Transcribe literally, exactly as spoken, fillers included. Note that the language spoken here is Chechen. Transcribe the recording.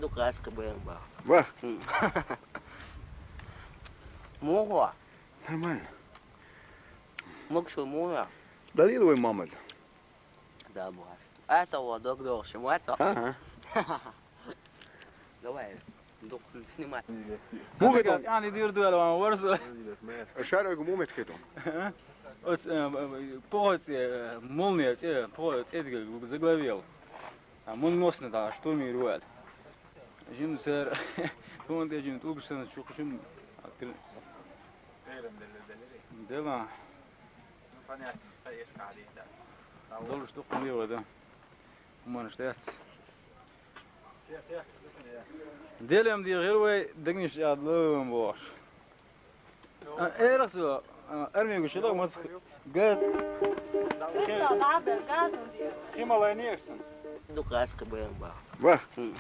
Ду краска бэм ба. Ва. М. Муха. Нормально. Мукшу муха. Далил вай мамад. Да, брат. Это вот дог дорши, мать. Ага. Давай, дух снимать. Муха. Ани дир дуэл ван ворсо. Шараг мумет кетон. Оц, э, э, похоц, э, молния, э, похоц, э, заглавил. А мун мосна да, штурмирует. Жин сэр, тон де жин тубсен чукшин. Дела. Долу штук мио да. Уман штец. Делем ди герой дегниш адлым бош. Эрсо, армия гушила мас газ. Хималайнерсен. Ду краска бэм ба. Ва. М.